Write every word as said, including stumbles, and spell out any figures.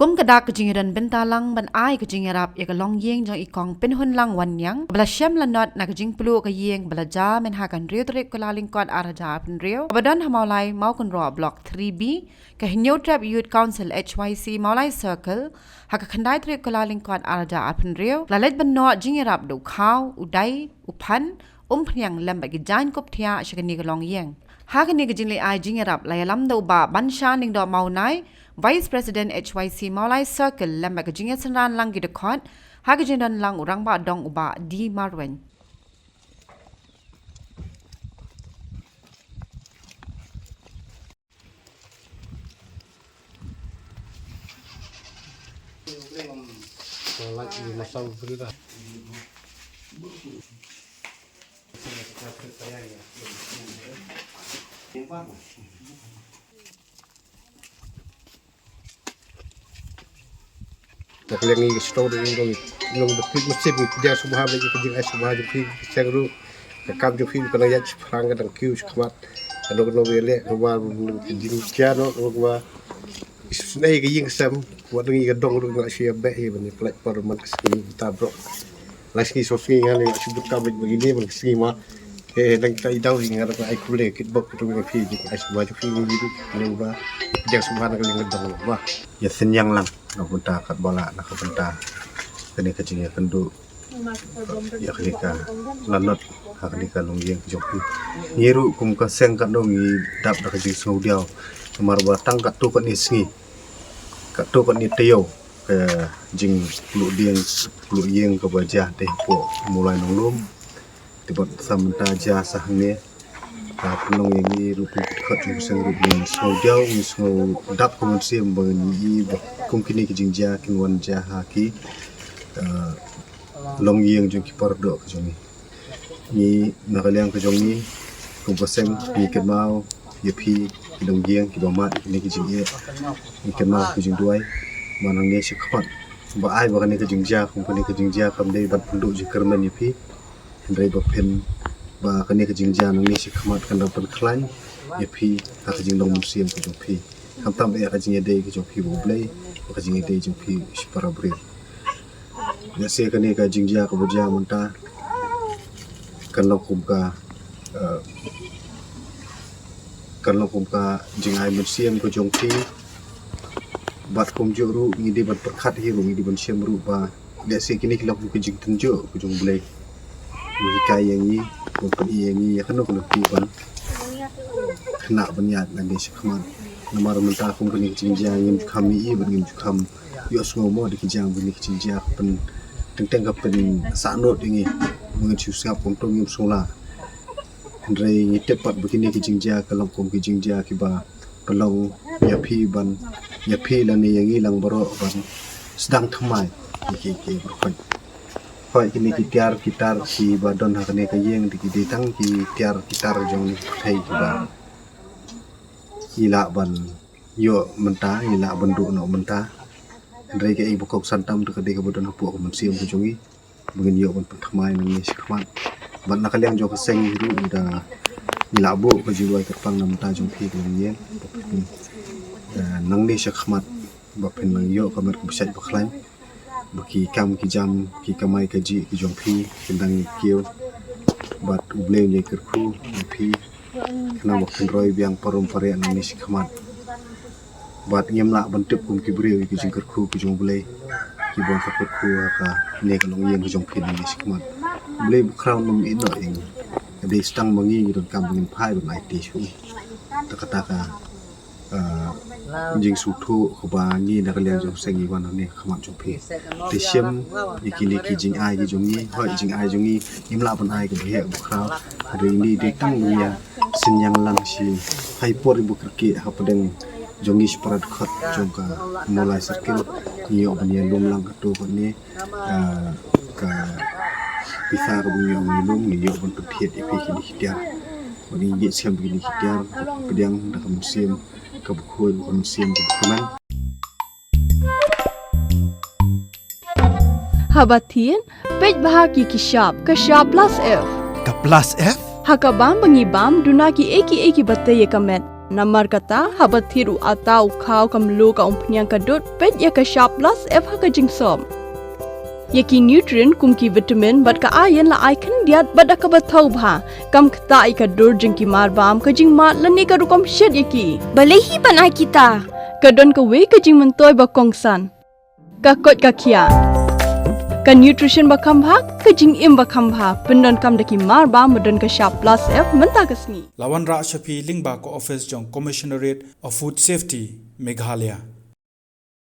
Um ka dak ka jingïadon bynta lang ban ai ka jingïarap ïa ka longïing jong i Kong Pynhunlang Wanniang, ba la shem lanot na ka jingpluh ka ïing ba la jia mynha ka hynriew tarik Kyllalyngkot ar hajar arphew hynriew, ba don ha Mawlai Mawkynroh Block three B, ka Hynñiewtrep Youth Council H Y C Mawlai Circle, ha ka khyndai tarik Kyllalyngkot ar hajar arphew hynriew, la leit ban noh jingïarap da u khaw, u dai, u phan, umphniang lem bad ki jaiñkup thiah sha kane ka longïing. Ha kane ka jingleit ai jingïarap la ïalam da u Bah Banshan Lyngdoh Mawnai, Vice President H Y C Mawlai Circle lem bad ka jingïasynran lang ki dkhot ha ka jingdon lang u Rangbah Dong u Bah D Marwein. Ka liang ngi ka shnong ruh ngi long, ngi long da phi mynsiem, ngi pdiang sngewbha bad ngi pdiang ai sngewbha jong phi, ka seng ruh ka kam jong phi ka nang ïaid shaphrang, ka nang kiew shakhmat. Ka dong ka nong ïaleh ka war ka jingkhia noh ka war. Isynei ka ïing ka sem, wat ngi ka dong ruh ngi la shu ïa beh hi ban ïa pynlait por man ka sngi mynta baroh. Lai sngi shu sngi nga la shu bud ka bad ba kine man ka sngi ma. He dang kita i daw hi nga dang ai khublei kit bok kit bok phi, jing ai sngewbha jong phi ngi ruh, ngi ba pdiang sngewbha na ka liang ka dong ba. Ïa synñiang lang na ka bynta katba lah na ka bynta kane ka jingïakynduh ïa kane ka lanot ha kane ka longïing ka jong phi. Ngi ruh kum ka seng katno ngi dap da ka jingsngewdiaw namar ba tang katto katne sngi, katto katne taïew ka jingpluh dieng pluh ïing kaba jia te hapoh Mawlai Nonglum. Te bad sa mynta jia sa hangne. Ka pynlong ïa ngi ruh pynkhot jong ka seng ruh ngi sngewdiaw, ngi sngewdap ka mynsiem ba ngi i ba kum kine ki jingjia kin wan jia ha ki, eh, longïing jong ki paradoh ka jong ngi. Ngi na ka liang ka jong ngi kum ka seng ngi kynmaw ïa phi ki longïing kiba mad ïa kine ki jingeh. Ngi kynmaw ki jingduwai ba nangne shakhmat ba ai ba kane ka jingjia kum kane ka jingjia kam dei ban pynduh jingkyrmen ïa phi. Hynrei ba phin ba kane ka jingjia nangne shakhmat kan dang pynkhlaiñ ïa phi ha ka jinglong mynsiem ka jong phi. Khamtam ïa ka jingïadei ka jong phi bad U Blei, ba ka jingïadei jong phi sha para briew. Ïa se kane ka jingjia kaba jia mynta kan long kum ka, eh, kan long kum ka jingai mynsiem ka jong phi. Bad kumjuh ruh ngi dei ban pyrkhat hi ruh, ngi dei ban shem ruh ba lehse kine ki long kum ka jingtynjuh ka jong U Blei. Ngi hikai ïa ngi, ban pyni ïa ngi ïa kano kano ka ban khynnah ban ïaid nangne shakhmat. Namar mynta kum kane ka jingjia ngim ju kham ïohi bad ngim ju kham ïohsngew mo da ki jia ba kine ka jingjia ka pyn, teng teng ka pynsahnud ïa ngi. Ba ngin shu sngap kumto ngim sngewlah. Hynrei ngi tip pat ba kine ki jingjia ka long kum ki jingjia kiba pynlong ïa phi ban, ïa phi lane ïa ngi lang baroh ban sdang thymmai ïa ki, ki baroh. Hooid kine ki tiar ki tar kiba don ha kane ka ïing te ki dei tang ki tiar ki tar jong kane ka pyrthei kiba ngi lah ban ïoh mynta, ngi lah ban duh noh mynta. Hynrei kaei ba kongsan tam te ka dei kaba don hapoh ka mynsiem ka jong ngi ba ngin ïoh ban pynthymmai nangne shakhmat. Bad na ka liang jong ka seng ruh ngi da, ngi lah buh ka jingduwai kyrpang na ka bynta jong phi ka longïing, eh, nangne shakhmat ba phin nang ïoh ka met kaba shait ba khlaiñ, ba ki kam ki jam, ki kamai kajih ki jong phi kin nang ïa kiew. Bad U Blei un ïa kyrkhu ïa phi khnang ba phin roi biang parom pariah nangne shakhmat. Bad ngim lah ban tip kum ki briew ïa ki jingkyrkhu ki jong U Blei kiba wan kyrkhu ha kane ka longïing ka jong phi nangne shakhmat. U Blei bakhraw un ym ïehnoh ïa ngi. Ka dei tang ma ngi ngi donkam ba ngin phai ban aiti shuh. Ta kata ka, ah, jingsngewthuh kaba ngi na ka liang jong ka seng ngi wan hangne ha khmat jong phi. Te shim ïa kine ki jingai ki jong ngi, hooid jingai jong ngi ngim lah ban ai kaba heh kaba khraw. Hynrei ngi dei tang ban ïa synñiang lang shi phai por iba kyrkieh hapdeng jong ngi shi para dkhot jong ka Mawlai Circle. Ngi ïoh ban ïalum lang katto katne, ah, ka pisa kaba ngi ïoh ngi lum, ngi ïoh ban pynthied ïa phi kine ki tiar. Ba ngi ïeit skhem ba kine ki tiar pdiang da ka mynsiem kaba khuid, ka mynsiem kaba kmen. Haba thied, peit bha ki ki shap, ka shap plus F. Ka plus F? Ha ka bam ba ngi bam, duna kiei kiei kiba tei ïa ka met. Namar kata, haba thied u atta, u khaw, ka mluh, ka umphniang, ka dud, peit ïa ka shap plus F ha ka jingsop. Ïa ki nutrient kum ki vitamin bad ka iron la ai khyndiat bad da kaba thaw bha. Kam ktah ïa ka dur jong ki marbam, ka jingmad lane ka rukom shet ïa ki. Balei hi ban ai kita? Ka don kawei ka jingmyntoi ba kongsan. Ka koit ka khiah. Ka nutrition ba kham bha, ka jingim ba kham bha. Pyndonkam da ki marbam ba don ka shap plus F mynta ka sngi. La wanrah sha phi lyngba ka office jong Commissionerate of Food Safety, Meghalaya.